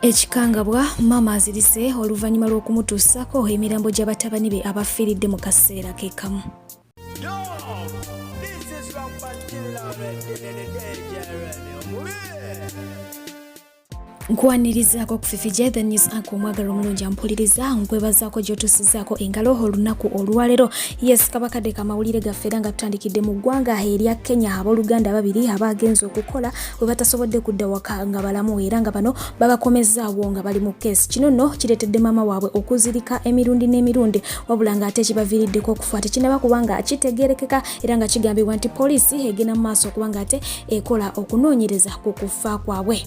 Ekikangabwa maama azirise oluvannyuma lw'okumutuusaako emirambo gya batabani be abafiiridde mu kaseera ke kamu. Nkwanirizaako ku Fifi The News Anchor, omwagalwa omulungi ampuliriza, nkwebazaako gy'otuusizaako engalo olunaku olwaleero. Yes, kabakadde kamawulire gaffe era nga tutandikidde mu ggwanga erya Kenya. Abooluganda babiri abagenze okukola bwe batasobodde kudda waka nga balamu, era nga bano babakomezaawo nga bali mu keesi. Kino nno kireetedde maama waabwe okuzirika emirundi n'emirundi, wabula ng'ate kibaviiriddeko okufa tekinaba kubanga kitegeerekeka, era nga kigambibwa nti poliisi egenda mu maaso okuba nga ate ekola okunoonyereza ku kufa kwabwe.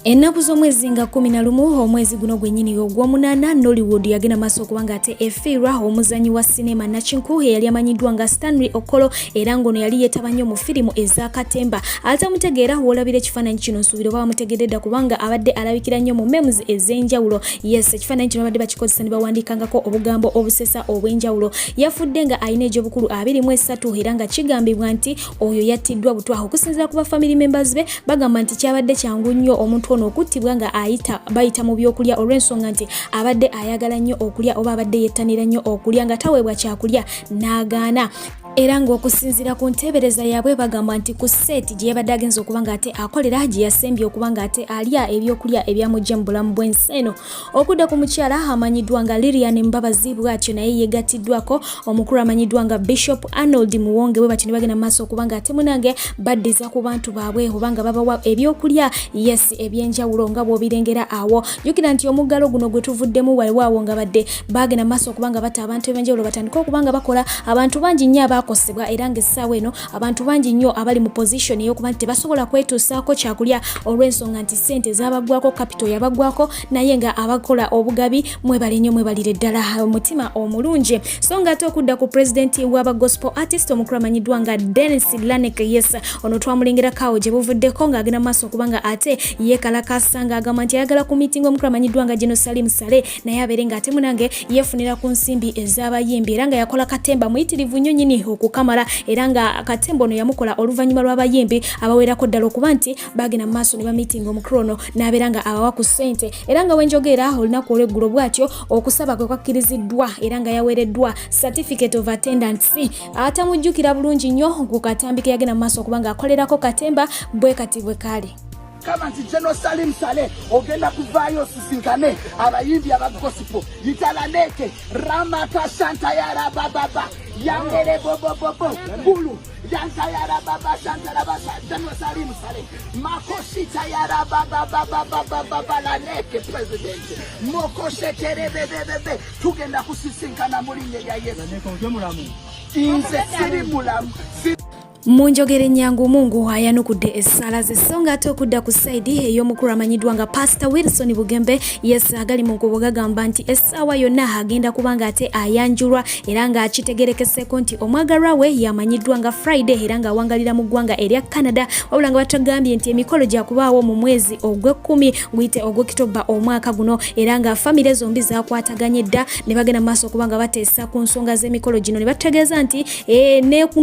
Ennaku z'omwezi nga 11 omwezi guno gwennyini ogw'omunaana, Nollywood yagenda maaso okuba nga ate efiirwa omuzanyi wa sinema nakinku eyali amanyiddwa nga Stanley Okolo, era ng'ono yali yeetaba nnyo mu firimu ez'akatemba. Atamutegeera, woolabira ekifaananyi kino nsuubira oba bamutegedde dda, kubanga abadde alabikira nnyo mu memes ez'enjawulo. Yes, ekifaananyi kino babadde bakikozesa ne bawandiikangako obugambo obusesa obw'enjawulo. Yafudde nga alina egy'obukulu 23, era nga kigambibwa nti oyo yattiddwa butwa. Okusinziira ku ba family members be, bagamba nti kyabadde kyangu nnyo omuntu ono okuttibwa nga ayita bayita mu byokulya, olw'ensonga nti abadde ayagala nnyo okulya oba abadde yettanira nnyo okulya, nga taweebwa kyakulya n'agaana. Era ng'okusinziira ku nteebereza yaabwe, bagamba nti ku set gye yabadde agenza okuba ng'ate akolera gye yasembye okuba ng'ate alya ebyokulya ebyamugye mu bulamu bw'ensi eno. Okudda ku mukyala amanyiddwa nga Lilian Mbabazi, bw'atyo naye yeegattiddwako omukulu amanyiddwa nga Bishop Arnold Muwonge, bwe batyo ne bagenda mu maaso okuba nga ate munange baddiza ku bantu baabwe oba nga babawa ebyokulya, yes, ebyenjawulo nga bw'obirengera awo. Jjukira nti omuggalo guno gwe tuvuddemu waliwo nga badde bagenda mu maaso okuba nga bata abantu ebyenjawulo, batandike okuba nga bakola. Abantu bangi nnyo abaakosebwa, era ng'essaawa eno abantu bangi nnyo abali mu position ey'okuba nti tebasobola kwetuusaako kyakulya olw'ensonga nti ssente zabaggwako, capital yabaggwako. Naye nga abakola obugabi, mwebale nnyo, mwebalire ddala omutima omulungi. So nga ate okudda ku pulezidenti w'aba gospel artist omukulu amanyiddwa nga Dennis Lanek, yes, ono twamulengerako awo gye buvuddeko ng'agenda mu maaso okuba nga ate yeekalakasa, ng'agamba nti ayagala ku meeting omukulu amanyiddwa nga General Salim Saleh, naye abeere ng'ate munange yeefunira ku nsimbi ez'abayimbi. Era nga yakola katemba muyitirivu nnyo nnyini okukamala, era nga katemba ono yamukola oluvannyuma lw'abayimbi abawerako ddala okuba nti bagenda mu maaso ne bamiitinga omukulu ono n'abeera nga abawa ku ssente. Era nga wenjogeera, olunaku olw'eggulo bw'atyo okusaba kwe kwakkiriziddwa, era nga yaweereddwa certificate of attendance. Atamujjukira bulungi nnyo ku katambi ke yagenda mu maaso okuba ng'akolerako katemba bwe kati bwe kaali. Kama nti General Salim Saleh ogenda kuvaayo osisinkane abayimbi aba gospel, yitalaneke ramaka shantayarabababa yangere bobobobo gulu yantayarababa shantarabasa. General Salim Saleh makoshitayarababababababa president mokosheterebebebebe, tugenda kusisinkana mu linnya lya Yesu. Nze siri mulamu. Mu njogera ennyangu, Mungu ayanukudde essaala ze. So nga ate okudda ku side ey'omukulu amanyiddwa nga Pastor Wilson Bugembe, yes, agali mu nkubo gagamba nti essaawa yonna agenda kuba nga ate ayanjulwa, era ng'akitegerekeseeko nti omwagalwa we yamanyiddwa nga Friday, era ng'awangalira mu ggwanga erya Canada, wabula nga batagambye nti emikolo gyakubaawo mu mwezi ogw'ekkumi, guyite ogw'Okitoba omwaka guno, era nga famire zombi zakwataganye dda ne bagenda mu maaso okuba nga bateesa ku nsonga z'emikolo gino, ne bategeeza nti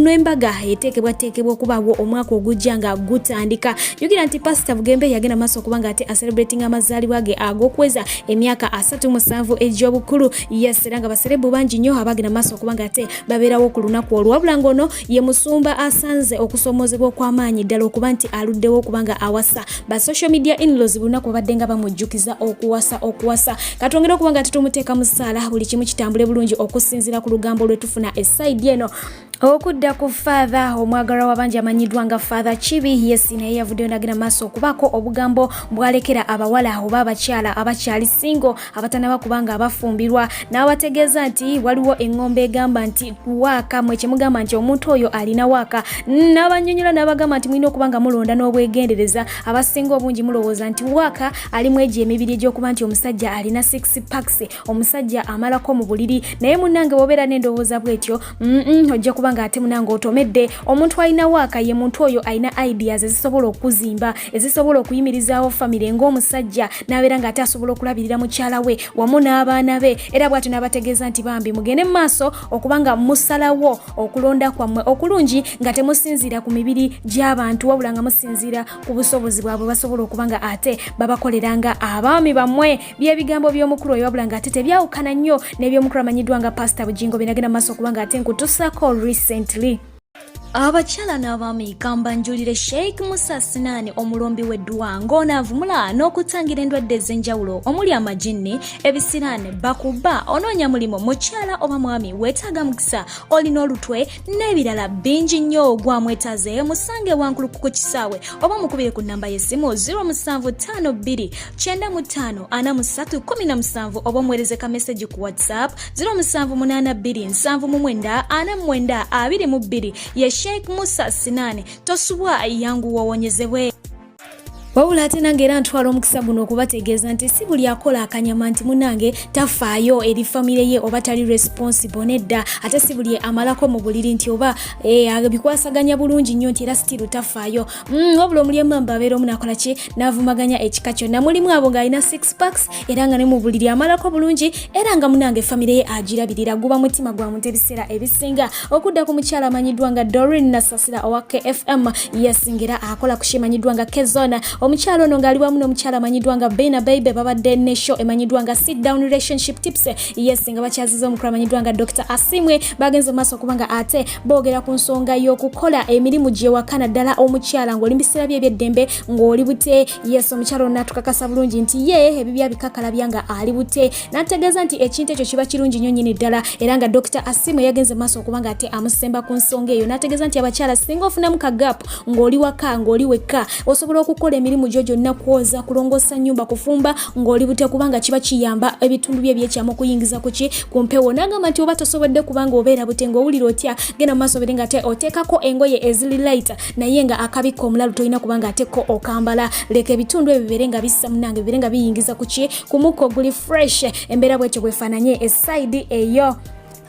n'embaga eteekebwateekebwa okubaawo omwaka ogujja nga gutandika. Jjukira nti Pasita Bugembe yagenda maaso okuba nga ate acelebrating amazaalibwa ge ag'okuweza emyaka 37 egy'obukulu. Yes, era nga ba celeb bangi nnyo abagenda maaso okuba nga ate babeerawo ku lunaku olwo, wabula ng'ono ye musumba asanze okusomoozebwa okw'amaanyi ddala okuba nti aluddewo okuba nga awasa. Ba social media inlaws buli lunaku babadde nga bamujjukiza okuwasa, okuwasa. Katwongere okuba nga tetumuteeka mu ssaala, buli kimu kitambule bulungi okusinziira ku lugambo lwe tufuna e side eno. Okudda ku Father omwagalwa w'abangi amanyiddwa nga Father Kibi, yes, naye yavuddeyo nagenda maaso okubaako obugambo bwalekera abawala oba abakyala abakyali single, abatanaba kubanga abafumbirwa, n'abategeeza nti waliwo eŋŋombe egamba nti waaka mwe kyemugamba nti omuntu oyo alina waaka. N'abanyonyola n'abagamba nti mulina okuba nga mulonda n'obwegendereza. Abasinga obungi mulowooza nti waaka alimu egyo emibiri egy'okuba nti omusajja alina six packs, omusajja amalako mu buliri. Naye munnange, bw'obeera n'endowooza bwetyo, ojja kuba okuba nga ate munange otomedde. Omuntu alina waaka ye muntu oyo alina ideas ezisobola okuzimba, ezisobola okuyimirizaawo famire ng'omusajja, n'abeera nga ate asobola okulabirira mukyala we wamu n'abaana be. Era bw'atyo n'abategeeza nti bambi mugende mu maaso okuba nga musalawo okulonda kwammwe okulungi nga temusinziira ku mibiri gy'abantu, wabula nga musinziira ku busobozi bwabwe basobola okuba nga ate babakolera nga abaami bammwe. By'ebigambo by'omukulu oyo, wabula nga ate tebyawukana nnyo n'eby'omukulu amanyiddwa nga Pasita Bugingo byenagenda mu maaso okuba nga ate nkutusaako recently. Abakyala n'abaami, kambanjulire Sheikh Musa Sinaani, omulombi w'edduwa, ng'ono avumula n'okutangira endwadde ez'enjawulo omuli amajinni, ebisiraane, bakuba, onoonya mulimu, mukyala oba mwami weetaaga mukisa, olina olutwe n'ebirala bingi nnyo. Gwamwetaaze musange Wankuluku ku kisaawe oba mukubire ku nnamba y'essimu 0752 95 43 17 oba omuweereze ka meseji ku WhatsApp 0782 79 49 22. Ye Sheikh Musa Sinaani, tosubwa, yanguwa owonyezebwe. Wabula ate nange era ntwala omukisa guno okubategeeza nti si buli akola akanyama nti munange tafaayo eri famire ye oba tali responsible. Nedda, ate si buli amalako mu buliri nti oba bikwasaganya bulungi nnyo nti era still tafaayo. Wabula omuli emamba abeera omu nakola ki, n'avumaganya ekika kyonna. Mulimu abo ng'alina six packs era nga ne mu buliri amalako bulungi, era nga munange famire ye agirabirira. Guba mutima gwa muntu ebiseera ebisinga. Okudda ku mukyala amanyiddwa nga Doreen Nasasira owa KFM, yasingira akola ku kimanyiddwa nga Kezona. Omukyala ono ng'ali wamu n'omukyala amanyiddwa nga Bena Baibe babadde ne show emanyiddwa nga Sit Down Relationship Tips. Yes, nga bakyaziza omukulu amanyiddwa nga Dr Asimwe. Bagenze mu maaso okuba nga ate boogera ku nsonga y'okukola emirimu gyewaka, naddala omukyala ng'oli mu biseera bye ebyeddembe ng'oli bute. Yes, omukyala ono natukakasa bulungi nti ye ebibya bikakalabya nga ali bute, n'ategeeza nti ekintu ekyo kiba kirungi nnyo nnyini ddala. Era nga Dr Asimwe yagenze maaso okuba nga ate amusemba ku nsonga eyo, n'ategeeza nti abakyala singa ofunamu ka gap ng'oli waka, ng'oli wekka, osobola okukola emirimu gyo gyonna, kwoza, kulongoosa nnyumba, kufumba ng'oli bute, kubanga kiba kiyamba ebitundu bye ebyekyama okuyingiza kuki ku mpewo. N'agamba nti oba tosobodde kubanga obeera bute ng'owulira otya, genda mu maaso obeere nga ate oteekako engoye eziri light, naye nga akabikka omulalu tolina kubanga ate ko okambala. Leka ebitundu ebyo bibeere nga bissa munange, bibeere nga biyingiza kuki ku mukka oguli fresh. Embeera bwetyo bwefaananye esayidi eyo.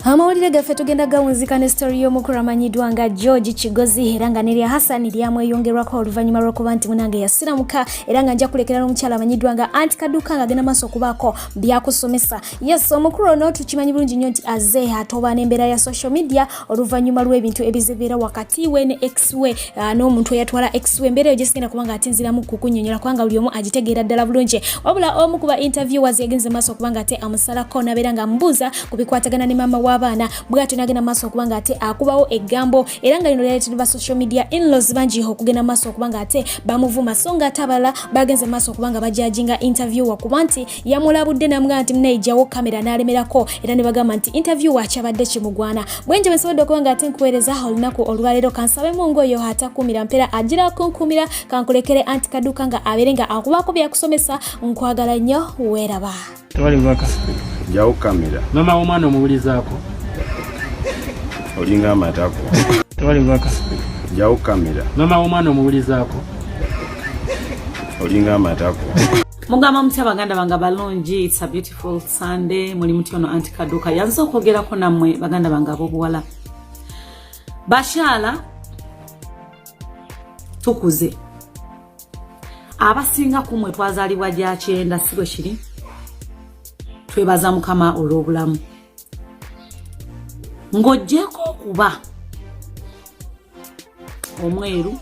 Amawulire gaffe tugenda gawunzika ne sitori y'omukulu amanyiddwa nga George Kigozi, era nga nerya Hassan lyamweyongerwako oluvannyuma lw'okuba nti munange yasiramuka. Era nga nja kulekera n'omukyala amanyiddwa nga Anti Kaduka nga agenda maaso okubaako byakusomesa. Yes, omukulu ono tukimanyi bulungi nnyo nti aze atoba n'embeera ya social media oluvannyuma lw'ebintu ebizibeera wakati we ne ex we, n'omuntu eyatwala ex we. Embeera eyo gyesigenda kubanga ate nziramu kukunnyonnyola kubanga buli omu agitegeera ddala bulungi. Wabula omu ku ba interviewers yagenze maaso okuba nga ate amusalako n'abeera nga amubuuza ku bikwatagana ne maama w'abaana. Bw'atyo n'agenda maaso okuba nga ate akubawo eggambo, era nga lino lyaleetedde ba social media inlaws bangi okugenda maaso okuba nga ate bamuvuma, so nga ate abalala bagenze maaso okuba nga bajajinga interviewer kuba nti yamulabudde namugamba nti munayijjawo kamera n'alemerako, era ne bagamba nti interviewer kyabadde kimugwana. Bwenje bwensobodde okuba nga ate nkuweereza olunaku olwaleero, kansabe Mungu oyo atakuumira mpeera agira kunkuumira. Kankulekere Anti Kaduka nga abeere nga akubaako byakusomesa. Nkwagala nnyo, weeraba. Tewali bubaka. Jawo kamera. Mama w'omwana omuwulizaako? Olinga amatako. Tewali bubaka. Jawo kamera. Mama w'omwana omuwulizaako? Olinga amatako. Mugamba mutya baganda bange balungi? It's a beautiful Sunday. Muli mutya? Ono Anti Kaduka yanze okwogerako nammwe baganda bange ab'obuwala. Bakyala, tukuze. Abasinga kumwe twazaalibwa gya kyenda, si bwe kiri? Twebaza Mukama olw'obulamu. Ng'oggyeko okuba omweru,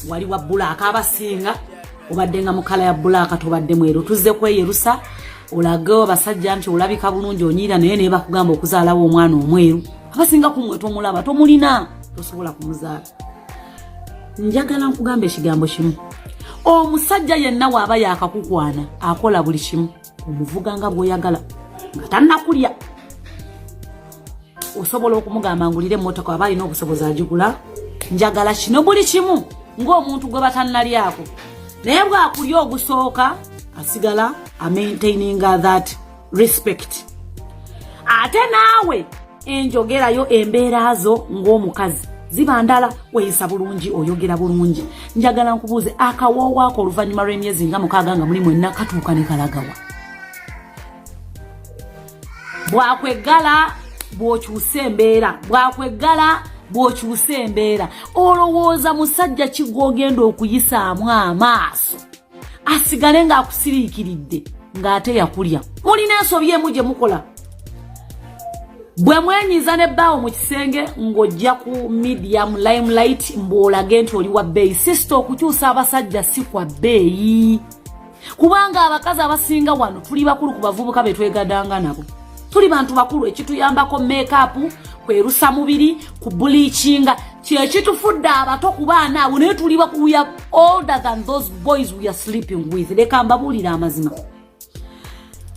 wali wa black, abasinga obadde nga mu colour ya black, tobadde mweru. Tuzze kweyerusa olage abasajja nti olabika bulungi, onyiira, naye naye bakugamba okuzaalawo omwana omweru. Abasinga kumwe tomulaba, tomulina, tosobola kumuzaala. Njagala nkugamba ekigambo kimu: omusajja yenna waaba yakakukwana, akola buli kimu, omuvuga nga bw'oyagala nga tannakulya. Osobola okumugamba ngulire emmotoka, aba alina obusobozi agigula, njagala kino, buli kimu, ng'omuntu gwe batannalyako. Naye bwakulya ogusooka, asigala amaintaininga that respect. Ate naawe enjogerayo, embeera zo ng'omukazi ziba ndala, weyisa bulungi, oyogera bulungi. Njagala nkubuuze, akawoowo ako oluvannyuma lw'emyezi nga 6 nga muli mwenna katuuka ne kalagawa? Bwakweggala Bw'okyusa embeera, bwakweggala, bw'okyusa embeera, olowooza musajja ki gw'ogenda okuyisaamu amaaso asigale ng'akusiriikiridde ng'ate yakulya? Mulina ensobi emu gye mukola bwe mwenyiza ne bbaawo mu kisenge ng'ojja ku medium limelight, mbw'olage nti oli wa bbeeyi. Sister, okukyusa abasajja si kwa bbeeyi, kubanga abakazi abasinga wano tuli bakulu ku bavubuka be twegadanga nabo. Tuli bantu bakulu. Ekituyambako makeup, kwerusa mubiri, kubleachinga, kyekitufudde abato ku baana abo, naye tuli bakulu. We are older than those boys we are sleeping with. Leka mbabuulire amazima.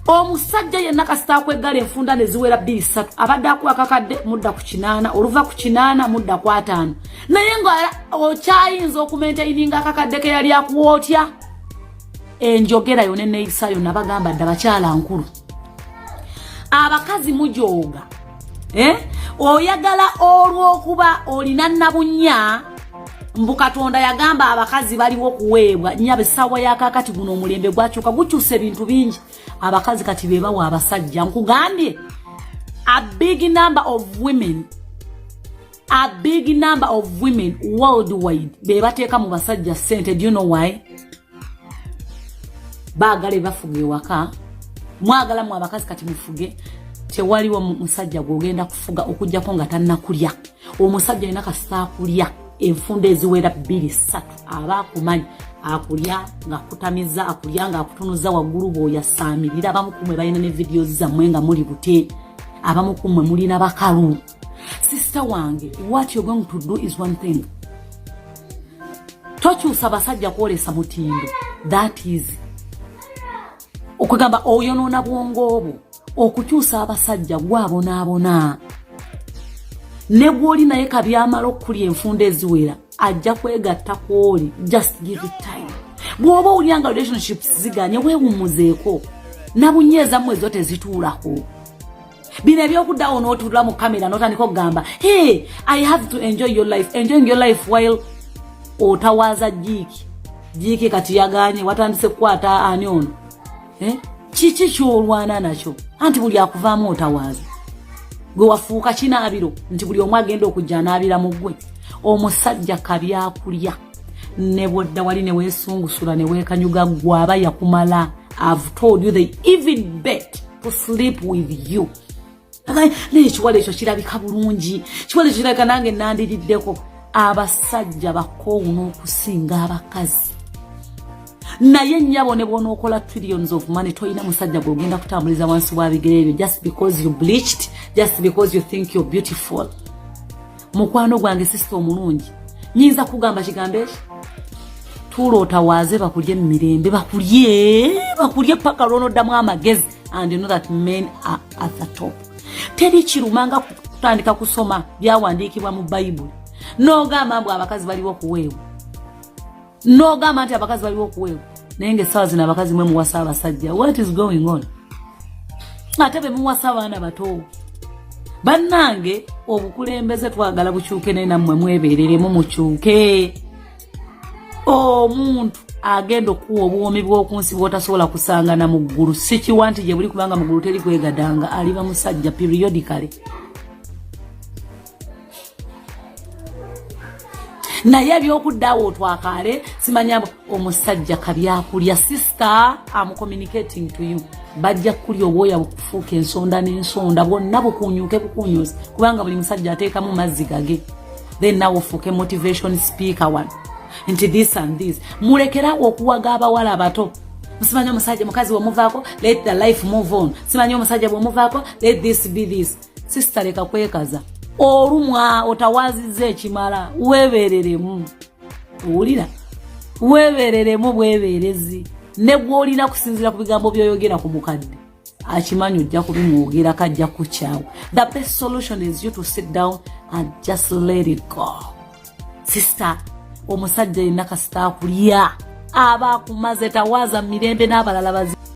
Omusajja yenna kasita akweggala enfunda ne ziwera 2, 3, abadde akuwa kakadde, mudda ku 8, oluva ku 8 mudda ku 50, naye nga okyayinza okumaintaininga akakadde ke yali akuwa otya? Enjogera yo neneeyisa yo. Nabagamba dda, bakyala nkulu, abakazi mujooga, eh? Oyagala olw'okuba olina nabunnya, mbu Katonda yagamba abakazi baliwo kuweebwa. Nyaba, essaawa yakakati guno omulembe gwakyuka, gukyusa ebintu bingi. Abakazi kati bebawa abasajja. Nkugambye, a big number of women, a big number of women worldwide bebateeka mu basajja sente. Do you know why? Baagala ebafuga ewaka. Mwagala mu abakazi kati mufuge. Tewaliwo musajja gwogenda kufuga okugjako nga tannakulya. Omusajja alina kasita akulya enfunda eziwera 2, 3, aba akumanyi. Akulya ngaakutamiza, akulya ngaakutunuza waggulu bw'oyasaamirira. Abamu kumwe balina ne videos zammwe nga muli bute. Abamu kumwe mulina bakalu. Sister wange, what you're going to do is one thing: tokyusa basajja kwolesa mutindo. That is okugamba oyonoona bwongo obwo. Okukyusa abasajja gwabonaabona. Ne gwoli naye kabyamala okukulya enfunda eziwera, ajja kwegatta kwoli. Just give it time. Bw'oba owulira nga relationships ziganye, weewummuzeeko. Nabunyeezammwe ezo tezituulako. Bino ebyokuddawo n'otuula mu kamera n'otandika okugamba, "Hey, I have to enjoy your life." Enjoying your life while otawaaza jiiki. Jiiki kati yaganye, watandise kukwata ani ono, eh? Kiki kyolwana nakyo? Anti buli akuvaamu otawaaza. Gwe wafuuka kinaabiro nti buli omu agenda okujja anaabira mu ggwe. Omusajja kabyakulya ne bwodda wali ne weesungusula ne weekanyuga, ggwe aba yakumala. I've told you, they even bet to sleep with you. Naye ekiwala ekyo kirabika bulungi, kiwala ekyo kirabika nange nandiriddeko. Abasajja bakoowu n'okusinga abakazi. Naye nnyabo, ne bw'onookola trillions of money, tolina musajja gw'ogenda kutambuliza wansi wa bigere ebyo just because you bleached, just because you think you're beautiful. Mukwano gwange, sister omulungi, nyinza kugamba kigambo eki: tuula otawaaze, bakulye emirembe, bakulye, bakulye paka lwonoddamu amagezi. And you know that men are at the top. Teri kirumanga kutandika kusoma byawandiikibwa mu Bayibuli n'ogamba mbu abakazi baliwo okuweebwa, n'ogamba nti abakazi baliwo okuweebwa, naye nga essaawa zino abakazi mwe muwasa abasajja. What is going on? Ate be muwasa abaana bato. Bannange, obukulembeze twagala bukyuke, naye nammwe mwebereremu, mukyuke. Omuntu agenda okuwa obuwomi bw'oku nsi bw'otasobola kusangana mu ggulu, si kiwa nti gye buli, kubanga mu ggulu teri kwegadanga. Aliba musajja periodically. Naye ebyokudda awo otwakaale, simanya omusajja kabyakulya. Sister, am communicating to you, bajja kulya obwoya bukufuuka ensonda n'ensonda, bwonna bukunyuke bukunyusi, kubanga buli musajja ateekamu mazzi gage. Then nawe ofuuke motivation speaker one nti this and this. Mulekerawo okuwaga abawala abato. Simanyi omusajja, mukazi bwemuvaako, let the life move on. Simanyi omusajja bwemuvaako, let this be this. Sister, leka kwekaza. Olumwa otawaazizza ekimala, weebereremu. Owulira? Weebereremu bweberezi. Ne gwolina kusinziira ku bigambo byoyogera ku mukadde, akimanyi ojja kubimwogerako, ajja kukyawa. The best solution is you to sit down and just let it go. Sister, omusajja yenna kasita akulya aba akumaze. Tawaaza mirembe n'abalala bazi.